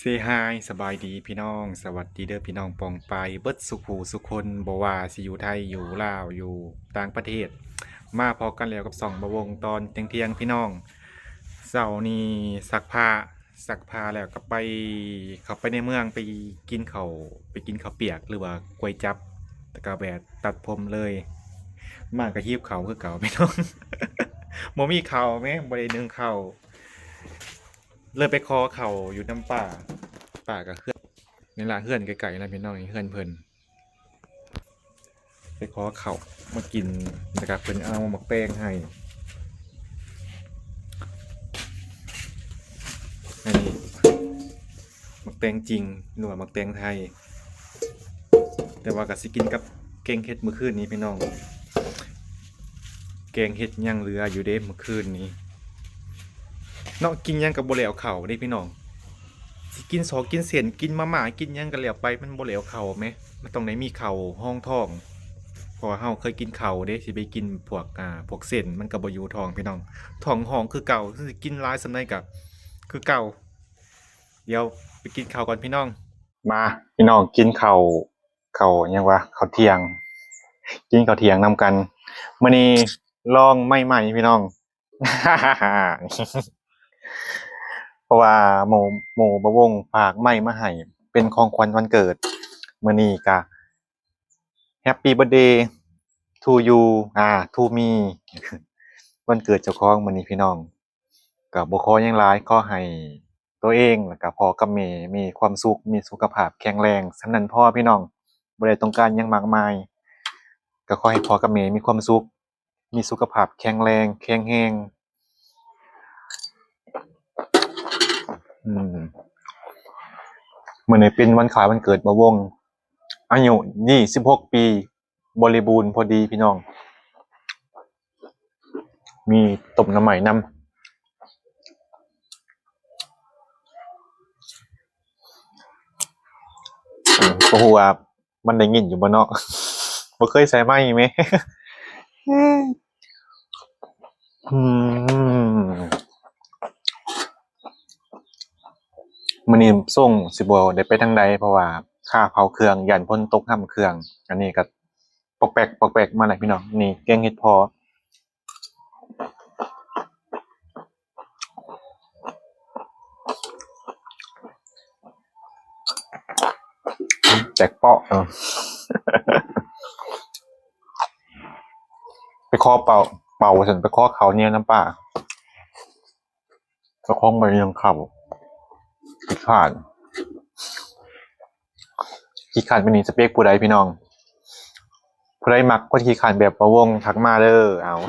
Say hi ສະບາຍດີພີ່ນ້ອງ ສະຫວັດດີເດີພີ່ນ້ອງປ້ອງປາຍເບິດສູ່ຜູ້ສູ່ຄົນ ບໍ່ວ່າຊິຢູ່ໄທ ຢູ່ລາວ ຢູ່ຕ່າງປະເທດ ມາພໍ້ກັນແລ້ວກັບຊ່ອງບ່າວວົງຕອນທ່ຽງໆ ພີ່ນ້ອງ. ເຊົ້ານີ້ຊັກຜ້າ ຊັກຜ້າແລ້ວກໍໄປ ເຂົ້າໄປໃນເມືອງ ໄປກິນເຂົ້າ ໄປກິນເຂົ້າປຽກ ຫຼືວ່າກວຍຈັບ ແລ້ວກໍແວ່ຕັດຜົມເລີຍ. ມາກໍຫິວເຂົ້າຄືເກົ່າພີ່ນ້ອງ ບໍ່ມີເຂົ້າແໝ ບໍ່ໄດ້ໜຶ້ງເຂົ້າ ເລີຍໄປຂໍເຂົ້າຢູ່ນຳປ້າ ປ້າກໍເຮືອນ ນີ້ລະ ເຮືອນໃກ້ໆ ນະພີ່ນ້ອງ ນີ້ເຮືອນເພິ່ນ ໄປຂໍເຂົ້າມາກິນ ແລ້ວກໍເພິ່ນເອົາໝາກແຕງໃຫ້ ອັນນີ້ໝາກແຕງຈິງ ຫຼືວ່າໝາກແຕງໄທ ແຕ່ວ່າກໍຊິກິນກັບແກງເຫັດມື້ຄືນນີ້ພີ່ນ້ອງ ແກງເຫັດຍັງເຫຼືອຢູ່ເດ້ມື້ຄືນນີ້ເນາະ ກິນຫຍັງກໍບໍ່ແລ້ວເຂົ້າເດ້ພີ່ນ້ອງ. ຊິກິນຊອກກິນເສັ້ນ ກິນມາມ່າ ກິນຫຍັງກໍແລ້ວໄປ ມັນບໍ່ແລ້ວເຂົ້າແໝ ມັນຕ້ອງໄດ້ມີເຂົ້າຮອງທ້ອງ ເພາະວ່າເຮົາເຄີຍກິນເຂົ້າເດ້ ຊິໄປກິນພວກ ອ່າ ພວກເສັ້ນ ມັນກໍບໍ່ຢູ່ທ້ອງພີ່ນ້ອງ ທ້ອງຮ້ອງຄືເກົ່າ ເຖິງຊິກິນຫຼາຍສ່ຳໃດກໍຄືເກົ່າ. ດຽວໄປກິນເຂົ້າກ່ອນພີ່ນ້ອງ. ມາພີ່ນ້ອງ ກິນເຂົ້າ ເຂົ້າຫຍັງວະ ເຂົ້າທ່ຽງ ກິນເຂົ້າທ່ຽງນຳກັນ. ມື້ນີ້ລອງໃໝ່ໆ ພີ່ນ້ອງ ເພາະວ່າໝູ່ ໝູ່ບ່າວວົງຝາກໄມ້ມາໃຫ້ ເປັນຂອງຂວັນວັນເກີດ. ມື້ນີ້ກະ Happy birthday to you ອ່າ to me ວັນເກີດເຈົ້າຂອງມື້ນີ້ພີ່ນ້ອງ. ກໍບໍ່ຂໍຫຍັງຫຼາຍ ຂໍໃຫ້ຕົວເອງ ແລ້ວກໍພໍ່ກັບແມ່ມີຄວາມສຸກ ມີສຸຂະພາບແຂງແຮງ ສ່ຳນັ້ນພໍພີ່ນ້ອງ ບໍ່ໄດ້ຕ້ອງການຫຍັງມາກມາຍ ກໍຂໍໃຫ້ພໍ່ກັບແມ່ມີຄວາມສຸກ ມີສຸຂະພາບແຂງແຮງ ແຂງແຮງ. ອືມ ມື້ນີ້ເປັນວັນຄ້າຍວັນເກີດບ່າວວົງ ອາຍຸນີ້ສິບຫົກປີ ບໍລິບູນພໍດີພີ່ນ້ອງ ມີຕົ້ມໜໍ່ໄມ້ນຳ. ອືມ ບໍ່ຮູ້ວ່າມັນໄດ້ຍິນຢູ່ບໍ່ເນາະ ບໍ່ເຄີຍໃສ່ໄມແມ. ອືມ ມື້ນີ້ຊົງຊິບໍ່ໄດ້ໄປທາງໃດ ເພາະວ່າຄາເຜົາເຄື່ອງ ຢ້ານຝົນຕົກຮຳເຄື່ອງ. ອັນນີ້ກໍປອກແປກ ປອກແປກມາແລ້ວພີ່ນ້ອງ. ນີ້ແກງເຫັດເຜາະ ແຕກເປາະ ເອີ ໄປຂໍເປົ່າ ເປົ່າວ່າຊັ້ນ ໄປຂໍເຂົ້າໜຽວນຳປ້າ ເຈົ້າຂອງບໍ່ໄດ້ໜຶ້ງເຂົ້າ ຂີ້ຄ້ານ ຂີ້ຄ້ານປານນີ້ ສະເປັກຜູ້ໃດພີ່ນ້ອງ? ຜູ້ໃດມັກຄົນຂີ້ຄ້ານແບບບ່າວວົງ ທັກມາເດີ. ເອົາ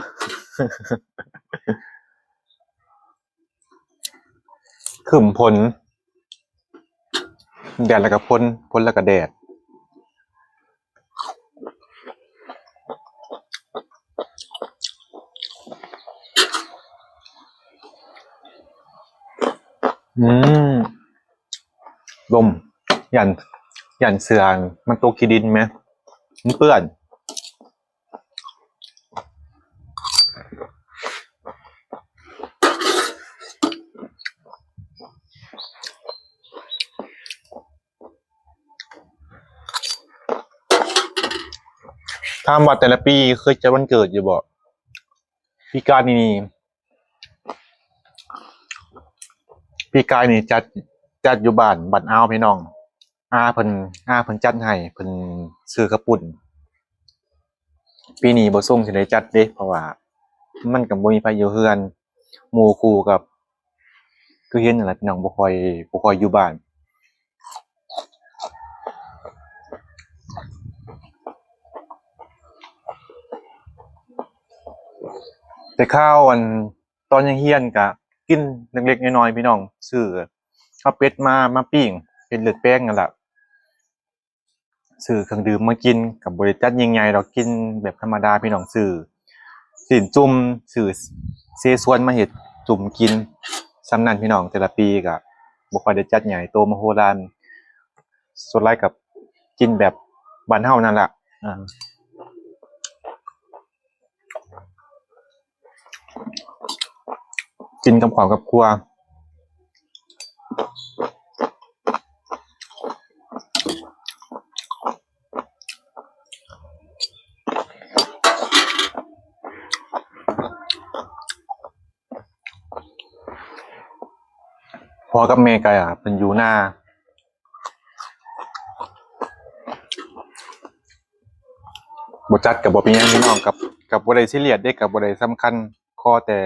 ຄຶ້ມຝົນ ແດດແລ້ວກໍຝົນ ຝົນແລ້ວກໍແດດ. ອືມ ລົມ ຢ້ານ ຢ້ານເສື້ອມັນຕົກຂີ້ດິນແມ ມັນເປື້ອນ. ຖາມວ່າແຕ່ລະປີເຄີຍຈັດວັນເກີດຢູ່ບໍ່? ປີກາຍນີ້ ປີກາຍນີ້ຈັດ ຈັດຢູ່ບ້ານ ບ້ານອາວ ພີ່ນ້ອງ. ອາເພິ່ນ ອາເພິ່ນຈັດໃຫ້ ເພິ່ນຊື້ເຂົ້າປຸ້ນ. ປີນີ້ບໍ່ຊົງຊິໄດ້ຈັດເດ້ ເພາະວ່າມັນກໍບໍ່ມີໃຜຢູ່ເຮືອນ ໝູ່ຄູ່ກໍຄືເຫັນນັ້ນແຫຼະພີ່ນ້ອງ ບໍ່ຄ່ອຍ ບໍ່ຄ່ອຍຢູ່ບ້ານ. ແຕ່ຄາວອັນ ຕອນຍັງຮຽນກະກິນເລັກໆນ້ອຍໆ ພີ່ນ້ອງ ຊື້ເອົາເປັດມາ ມາປີ້ງ ເຮັດເລືອດແປງນັ້ນລະ ຊື້ເຄື່ອງດື່ມມາກິນ ກະບໍ່ໄດ້ຈັດຍິ່ງໃຫຍ່ດອກ ກິນແບບທຳມະດາ ພີ່ນ້ອງ ຊື້ຊີ້ນຈຸ່ມ ຊື້ເສສວນມາເຮັດຈຸ່ມກິນ ສ່ຳນັ້ນພີ່ນ້ອງ. ແຕ່ລະປີກະບໍ່ຄ່ອຍໄດ້ຈັດໃຫຍ່ໂຕມະໂຫລານ ສ່ວນຫຼາຍກໍກິນແບບບ້ານເຮົານັ້ນລະ ອ່າ ກິນກັບຄອບກັບຄົວ. ພໍ່ກັບແມ່ກໍເພິ່ນຢູ່ນາ ບໍ່ຈັດກໍບໍ່ເປັນຫຍັງພີ່ນ້ອງ ກັບ ກັບບໍ່ໄດ້ຊີຣຽສເດ້ ກັບບໍ່ໄດ້ສຳຄັນ ຂໍແຕ່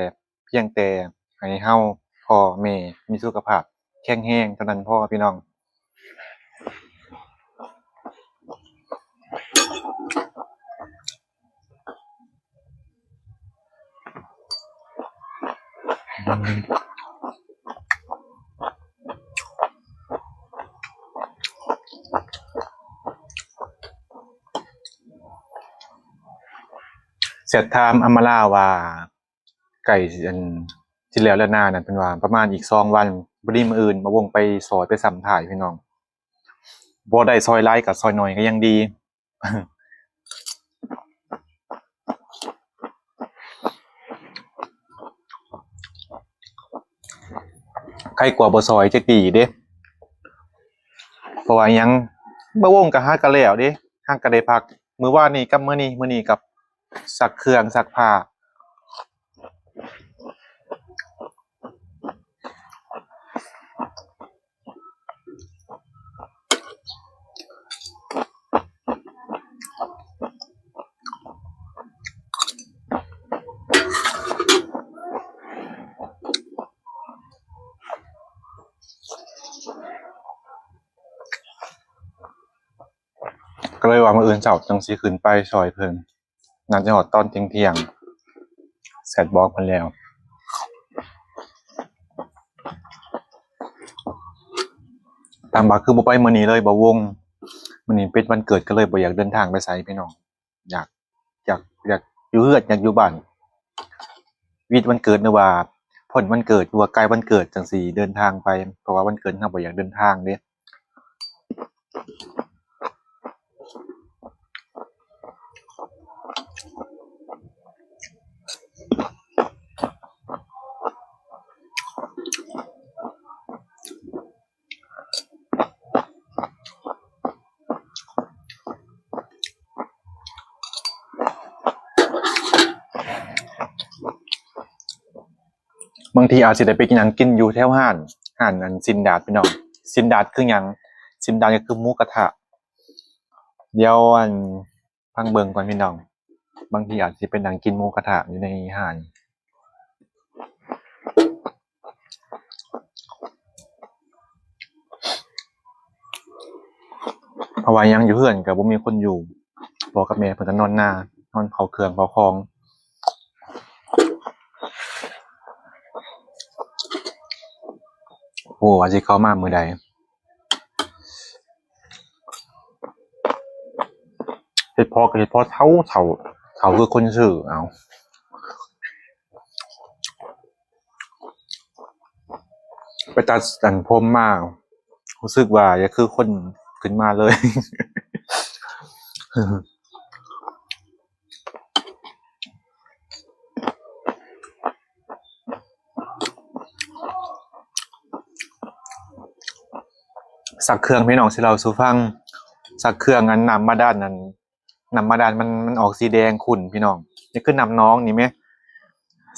ພຽງແຕ່ໃຫ້ເຮົາ ພໍ່ແມ່ ມີສຸຂະພາບແຂງແຮງເທົ່ານັ້ນພໍພີ່ນ້ອງ. ແຊັດຖາມອຳມາລາວ່າ ໃກ້ຊິ ອັນ ຊິແລ້ວແລ້ວນານັ້ນ ເພິ່ນວ່າປະມານອີກສອງວັນ ພໍດີມື້ອື່ນບ່າວວົງໄປຊອຍ ໄປຊ້ຳທ້າຍພີ່ນ້ອງ ບໍ່ໄດ້ຊອຍຫຼາຍກໍຊອຍໜ້ອຍກໍຍັງດີ ໄຄກວ່າບໍ່ຊອຍຈັກດີ້ເດ້ ເພາະວ່າຫຍັງ ບ່າວວົງກໍຫາກໍແລ້ວເດ້ ຫາກໍໄດ້ພັກ ມື້ວານນີ້ກັບມື້ນີ້ ມື້ນີ້ກັບ ຊັກເຄື່ອງຊັກຜ້າ ກໍເລີຍວ່າມື້ອື່ນເຊົ້າຈັ່ງຊິຂຶ້ນໄປຊ່ອຍເພິ່ນ ໜ້າຈະຮອດຕອນທ່ຽງໆ ແຊັດບອກເພິ່ນແລ້ວ ຖາມວ່າຄືບໍ່ໄປມື້ນີ້ເລີຍ ບ່າວວົງ ມື້ນີ້ເປັນວັນເກີດ ກໍເລີຍບໍ່ຢາກເດີນທາງໄປໃສພີ່ນ້ອງ ຢາກ ຢາກ ຢາກຢູ່ເຮືອນ ຢາກຢູ່ບ້ານ ວິດວັນເກີດ ຫຼືວ່າພົ້ນວັນເກີດ ຫຼືວ່າໃກ້ວັນເກີດ ຈັ່ງຊິເດີນທາງໄປ ເພາະວ່າວັນເກີດເຮົາບໍ່ຢາກເດີນທາງເດ້. ບາງທີອາດຊິໄດ້ໄປນັ່ງກິນຢູ່ແຖວຮ້ານ ຮ້ານອັນຊີ້ນດາດພີ່ນ້ອງ ຊີ້ນດາດຄືຫຍັງ ຊີ້ນດາດກໍຄືໝູກະທະ ດຽວອັນ ຟັງເບິ່ງກ່ອນພີ່ນ້ອງ ບາງທີອາດຊິໄປນັ່ງກິນໝູກະທະຢູ່ໃນຮ້ານ ເພາະວ່າຫຍັງ ຢູ່ເຮືອນກໍບໍ່ມີຄົນຢູ່ ພໍ່ກັບແມ່ເພິ່ນກໍນອນນາ ນອນເຝົ້າເຄື່ອງເຝົ້າຂອງ ບໍ່ຮູ້ວ່າຊິເຂົ້າມາມື້ໃດ. ເຮັດພໍກໍເຮັດພໍເຖົ້າເຖົ້າ ເຖົ້າຄືຄົນຊື່ ເອົາ ໄປຕັດອັນຜົມມາ ຮູ້ສຶກວ່າຢາກຄືຄົນຂຶ້ນມາເລີຍ. ຊັກເຄື່ອງພີ່ນ້ອງ ຊິເລົ່າສູ່ຟັງ ຊັກເຄື່ອງອັນນ້ຳບາດານນັ້ນ ນ້ຳບາດານມັນ ມັນອອກສີແດງຂຸ້ນພີ່ນ້ອງ ນີ້ຄືນ້ຳໜອງນີ້ແມ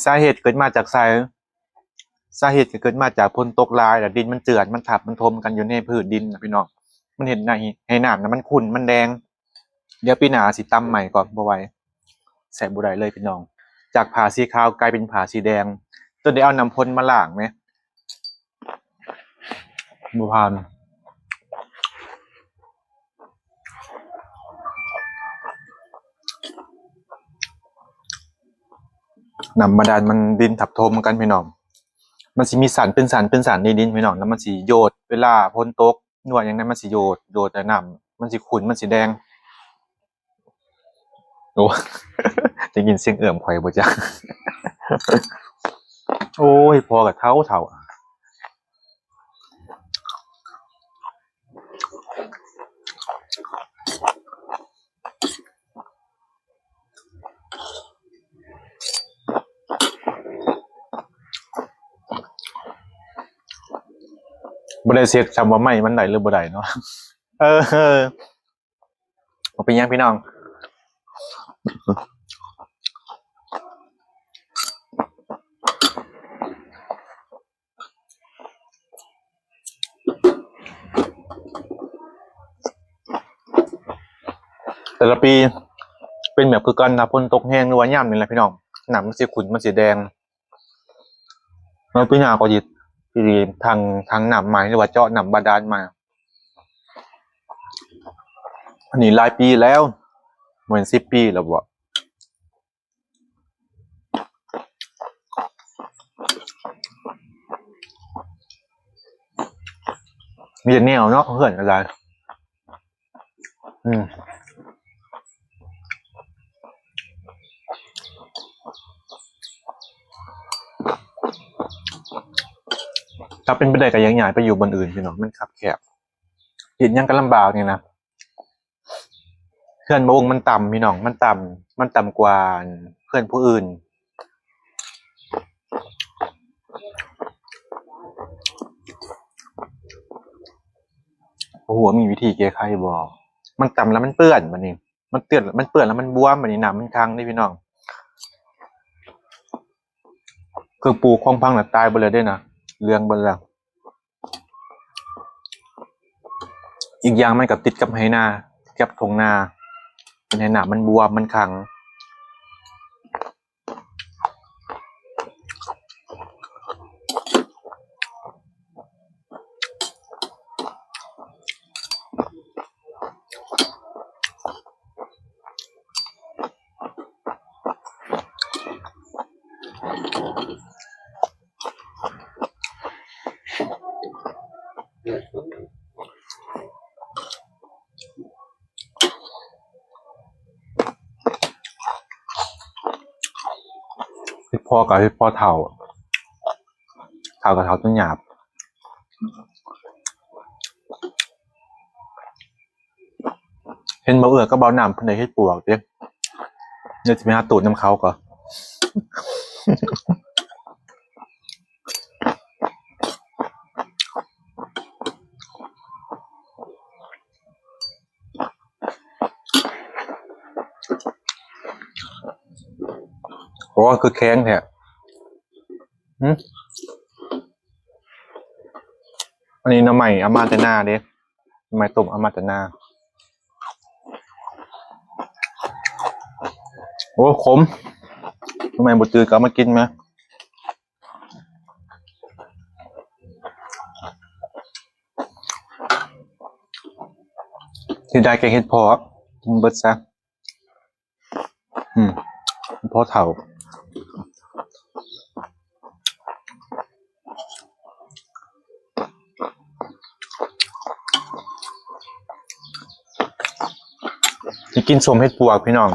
ສາເຫດເກີດມາຈາກໃສ? ສາເຫດກໍເກີດມາຈາກຝົນຕົກຫຼາຍ ແລ້ວດິນມັນເຈື່ອນ ມັນທັບ ມັນຖົມກັນຢູ່ໃນພື້ນດິນນະພີ່ນ້ອງ ມັນເຮັດໃຫ້ ໃຫ້ນ້ຳນະມັນຂຸ້ນ ມັນແດງ. ດຽວປີໜ້າຊິຕຳໃໝ່ກ່ອນ ບໍ່ໄຫວ ໃຊ້ບໍ່ໄດ້ເລີຍພີ່ນ້ອງ ຈາກຜ້າສີຂາວກາຍເປັນຜ້າສີແດງ ຈົນໄດ້ເອົານ້ຳຝົນມາລ້າງແມ ບໍ່ຜ່ານ. ນ້ຳບາດານມັນດິນທັບຖົມກັນພີ່ນ້ອງ ມັນຊິມີຊັ້ນເປັນຊັ້ນເປັນຊັ້ນໃນດິນພີ່ນ້ອງ ແລ້ວມັນຊິໂຍດ ເວລາຝົນຕົກ ຫຼືວ່າຫຍັງນັ້ນ ມັນຊິໂຍດ ໂຍດ ແລ້ວນ້ຳມັນຊິຂຸ້ນ ມັນຊິແດງ. ໂອ້ ໄດ້ຍິນສຽງເອື້ອມຂ້ອຍບໍ່ຈັກ ໂອ້ຍ ພໍ່ກໍເຖົ້າເຖົ້າ ບໍ່ໄດ້ເຊັກຊ້ຳວ່າໄມ້ມັນໄດ້ຫຼືບໍ່ໄດ້ເນາະ ເອີ. ບໍ່ເປັນຫຍັງພີ່ນ້ອງ ເ ແຕ່ລະປີເປັນແບບຄືກັນ ຖ້າຝົນຕົກແຮງ ຫຼືວ່າຍາມນີ້ແຫຼະພີ່ນ້ອງ ນ້ຳມັນຊິຂຸ້ນ ມັນຊິແດງ. ແລ້ວປີໜ້າກໍຊິ ຊິທັງ ທັງນ້ຳໃໝ່ ຫຼືວ່າເຈາະນ້ຳບາດານໃໝ່. ອັນນີ້ຫຼາຍປີແລ້ວ ແມ່ນສິບປີແລ້ວບໍ? ມີແຕ່ແນວເນາະ ເຮືອນກໍໄດ້. ອືມ ຖ້າເປັນໄປໄດ້ກໍຢາກຍ້າຍໄປຢູ່ບ່ອນອື່ນພີ່ນ້ອງ ມັນຄັບແຄບ ເຮັດຫຍັງກໍລຳບາກນີ້ນະ. ເຮືອນບ່າວວົງມັນຕ່ຳພີ່ນ້ອງ ມັນຕ່ຳ ມັນຕ່ຳກວ່າເຮືອນຜູ້ອື່ນ. ບໍ່ຮູ້ວ່າມີວິທີແກ້ໄຂບໍ່? ມັນຕ່ຳແລ້ວມັນເປື້ອນ ບາດນີ້ ມັນເປື້ອນ ມັນເປື້ອນແລ້ວມັນບວມ ບາດນີ້ນ້ຳມັນຂັງເດ້ພີ່ນ້ອງ. ເຄື່ອງປູກຂອງພັງນະ ຕາຍເບິດແລ້ວເດ້ນະ ເຫຼືອງເບິດແລ້ວ. ອີກຢ່າງມັນກໍຕິດກັບໄຮ່ນາ ກັບທົ່ງນາ ເຮັດໃຫ້ນ້ຳມັນບວມ ມັນຂັງ. ເຮັດພໍກໍເຮັດພໍເຖົ້າ ເຖົ້າກໍເຖົ້າຈົນຫຍາບ. ເຫັນບ່າວເອື້ອກັບບ່າວນ້ຳເພິ່ນໄດ້ເຮັດປວກເດ້ ດຽວຊິໄປຫາຕູດນຳເຂົາກ່ອນ. ໂອ້ ຄືແຂງແທ້. ຫຶ ອັນນີ້ໜໍ່ໄມ້ເອົາມາແຕ່ນາເດ້ ໜໍ່ໄມ້ຕົ້ມເອົາມາແຕ່ນາ. ໂອ້ ຂົມ ໜໍ່ໄມ້ບໍ່ຈືດກໍເອົາມາກິນແມະ. ເສຍດາຍແກງເຫັດເຜາະ ກິນເບິດຊະ. ອືມ ພໍເຖົ້າ ຊິກິນສົ້ມເຫັດປວກພີ່ນ້ອງ.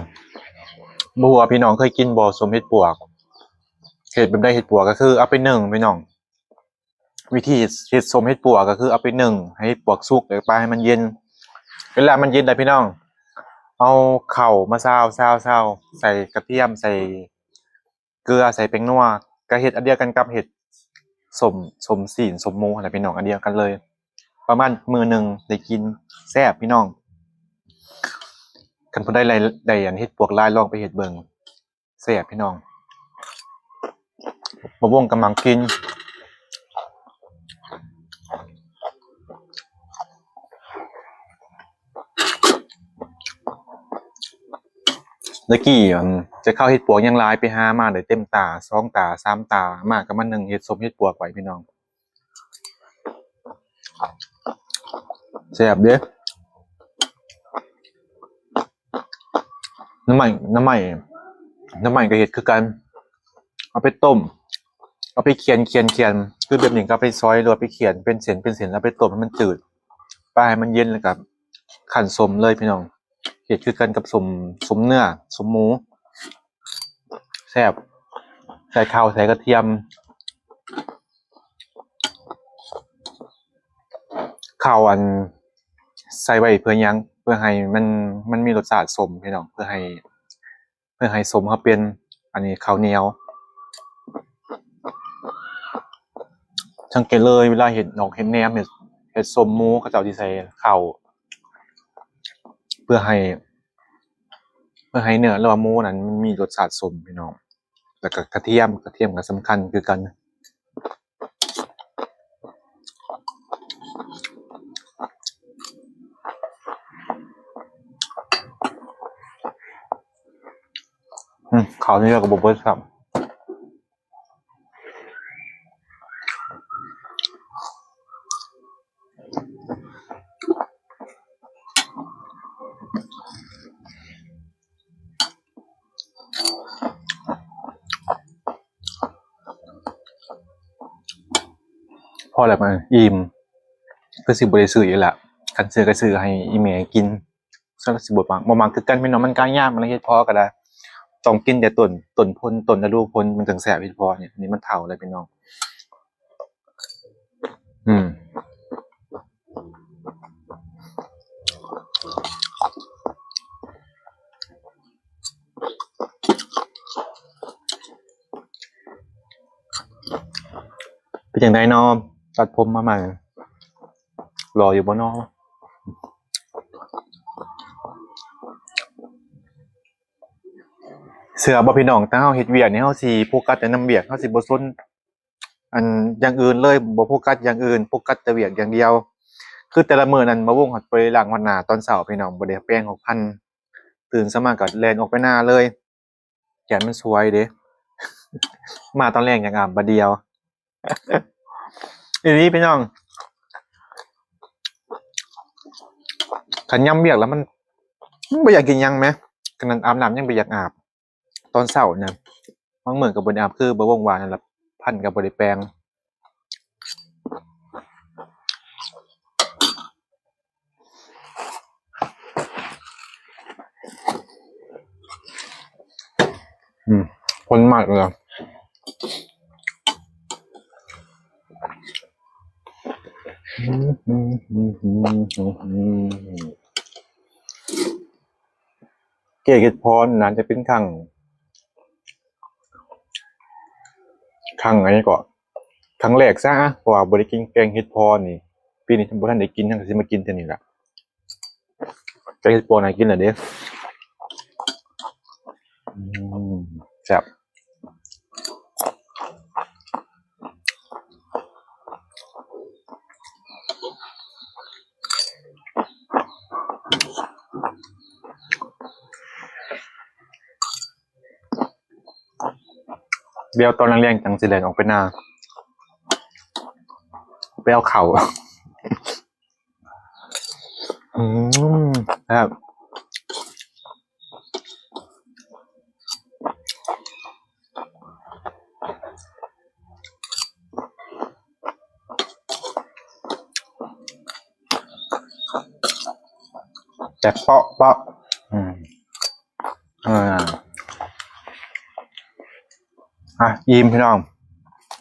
ບໍ່ຮູ້ວ່າພີ່ນ້ອງເຄີຍກິນບໍ່ ສົ້ມເຫັດປວກ. ເຮັດແບບໃດເຫັດປວກ ກໍຄືເອົາໄປໜຶ້ງພີ່ນ້ອງ. ວິທີເຮັດ ເຮັດສົ້ມເຫັດປວກກໍຄືເອົາໄປໜຶ້ງໃຫ້ເຫັດປວກສຸກ ແລ້ວປະໃຫ້ມັນເຢັນ. ເວລາມັນເຢັນແລ້ວພີ່ນ້ອງ ເອົາເຂົ້າມາຊາວ ຊາວ ຊາວ ໃສ່ກະທຽມ ໃສ່ເກືອ ໃສ່ແປ້ງນົວ ກໍເຮັດອັນດຽວກັນກັບເຮັດສົ້ມ ສົ້ມຊີ້ນ ສົ້ມໝູຫັ້ນແຫຼະພີ່ນ້ອງ ອັນດຽວກັນເລີຍ. ປະມານມື້ໜຶ່ງໄດ້ກິນ ແຊບພີ່ນ້ອງ. ຄັນຜູ້ໃດໄດ້ ໄດ້ອັນເຫັດປວກຫຼາຍ ລອງໄປເຮັດເບິ່ງ. ແຊບພີ່ນ້ອງ ບ່າວວົງກໍມັກກິນ. ແຕ່ກີ້ ອັນ ແຕ່ເຂົາເຫັດປວກຍັງຫຼາຍ ໄປຫາມາໄດ້ເຕັມຕາ ສອງຕາ ສາມຕາ ມາກໍມາໜຶ້ງເຮັດສົ້ມເຫັດປວກໄວ້ພີ່ນ້ອງ. ແຊບເດ້. ໜໍ່ໄມ້ ໜໍ່ໄມ້ ໜໍ່ໄມ້ກໍເຮັດຄືກັນ ເອົາໄປຕົ້ມ ເອົາໄປຂຽນ ຂຽນ ຂຽນ ຄືແບບນີ້ກໍເອົາໄປຊອຍ ຫຼືວ່າໄປຂຽນເປັນເສັ້ນ ເປັນເສັ້ນ ແລ້ວໄປຕົ້ມໃຫ້ມັນຈືດ ປະໃຫ້ມັນເຢັນ ແລ້ວກໍຄັ້ນສົ້ມເລີຍພີ່ນ້ອງ. ເຮັດຄືກັນກັບສົ້ມ ສົ້ມເນື້ອ ສົ້ມໝູ. ແຊບ ໃສ່ເຂົ້າ ໃສ່ກະທຽມ. ເຂົ້າ ອັນ ໃສ່ໄວ້ເພື່ອຫຍັງ? ເພື່ອໃຫ້ມັນ ມັນມີລົດຊາດສົ້ມພີ່ນ້ອງ ເພື່ອໃຫ້ ເພື່ອໃຫ້ສົ້ມເຮົາເປັນ ອັນນີ້ ເຂົ້າໜຽວ. ສັງເກດເລີຍ ເວລາເຮັດໜອກເຮັດແໜມ ເຮັດ ເຮັດສົ້ມໝູ ເຂົາເຈົ້າຊິໃສ່ເຂົ້າ ເພື່ອໃຫ້ ເພື່ອໃຫ້ເນື້ອ ຫຼືວ່າໝູນັ້ນມັນມີລົດຊາດສົ້ມພີ່ນ້ອງ. ແລ້ວກໍກະທຽມ ກະທຽມກໍສຳຄັນຄືກັນ. ອືມ ເຂົ້າໜ້ອຍດຽວກໍບໍ່ເບິດຊ້ຳ. ພໍແລ້ວ ອີ່ມ ຄືຊິບໍ່ໄດ້ຊື້ອີກລະ ຄັນຊື້ກໍຊື້ໃຫ້ອີ່ແມ່ກິນ. ສ່ວນລາວຊິບໍ່ມັກ ບໍ່ມັກຄືກັນພີ່ນ້ອງ ມັນກະຍາກ ມັນເຮັດພໍກໍໄດ້ ຕ້ອງກິນແຕ່ຕົ້ນ ຕົ້ນຜົນ ຕົ້ນລະດູຜົນ ມັນຈັ່ງແຊບ ເຮັດພໍນີ້ ນີ້ມັນເຖົ້າແລ້ວພີ່ນ້ອງ. ອືມ ເປັນຈັ່ງໃດນໍ ຕັດຜົມມາໃໝ່ ຫຼໍ່ຢູ່ບໍ່ນໍ? ເຊື່ອບໍ່ພີ່ນ້ອງ ຖ້າເຮົາເຮັດວຽກນີ້ ເຮົາຊິໂຟກັສແຕ່ນຳວຽກ ເຮົາຊິບໍ່ສົນ ອັນ ຢ່າງອື່ນເລີຍ ບໍ່ໂຟກັສຢ່າງອື່ນ ໂຟກັສແຕ່ວຽກຢ່າງດຽວ. ຄືແຕ່ລະມື້ນັ້ນ ບ່າວວົງ ໄປລ້າງຮອດໜ້າຕອນເຊົ້າພີ່ນ້ອງ ບໍ່ໄດ້ແປງອອກພັນ ຕື່ນເຊົ້າມາກໍແລ່ນອອກໄປນາເລີຍ ຢ້ານມັນສວຍເດ້ ມາຕອນແລງຢາກອາບບາດດຽວ. ອີ່ຫຼີພີ່ນ້ອງ ຄັນຍາມວຽກແລ້ວມັນ ມັນບໍ່ຢາກກິນຫຍັງແໝ ຂະໜາດອາບນ້ຳຍັງບໍ່ຢາກອາບ. ຕອນເຊົ້ານະ ບາງມື້ກໍບໍ່ໄດ້ອາບ ຄືບ່າວວົງວ່ານັ້ນລະ ພັນກໍບໍ່ໄດ້ແປງ. ອືມ ຄົນມາກເລີຍ. ເກດເຮັດພອນ ໜ້າຈະເປັນຄັ້ງ ຄັ້ງອັນນີ້ກໍ ຄັ້ງແລກຊະ ເພາະວ່າບໍ່ໄດ້ກິນແກງເຫັດເຜາະນີ້ ປີນີ້ບໍ່ທັນໄດ້ກິນ ຍັງຊິມາກິນເທື່ອນີ້ລະ ແກງເຫັດເຜາະໜ້າກິນແລ້ວເດ້. ອືມ ແຊບ. ດຽວຕອນແລງໆ ຈັ່ງຊິແລ່ນອອກໄປນາ ໄປເອົາເຂົ້າ. ອືມ ແຊບ ແຊບເປາະໆ. ອືມ ອ່າ ອ່ະ ອີ່ມພີ່ນ້ອງ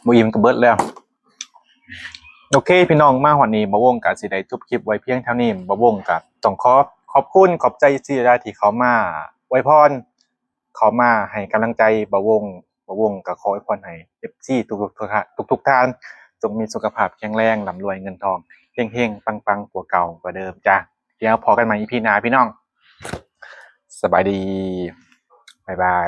ບໍ່ອີ່ມກໍເບິດແລ້ວ. ໂອເຄພີ່ນ້ອງ ມາຮອດນີ້ ບ່າວວົງກະຊິໄດ້ຈົບຄລິບໄວ້ພຽງເທົ່ານີ້. ບ່າວວົງກະຕ້ອງຂໍຂອບຄຸນຂອບໃຈເອັຟຊີຫຼາຍໆ ທີ່ເຂົ້າມາອວຍພອນ ເຂົ້າມາໃຫ້ກຳລັງໃຈບ່າວວົງ. ບ່າວວົງກະຂໍອວຍພອນໃຫ້ເອັຟຊີທຸກໆ ທຸກໆທ່ານ ຈົ່ງມີສຸຂະພາບແຂງແຮງ ລ່ຳລວຍເງິນທອງ ເຮັງໆ ປັງໆ ກວ່າເກົ່າກວ່າເດີມຈ້າ. ດຽວພໍ້ກັນໃໝ່ອີພີໜ້າພີ່ນ້ອງ ສະບາຍດີ ບາຍບາຍ.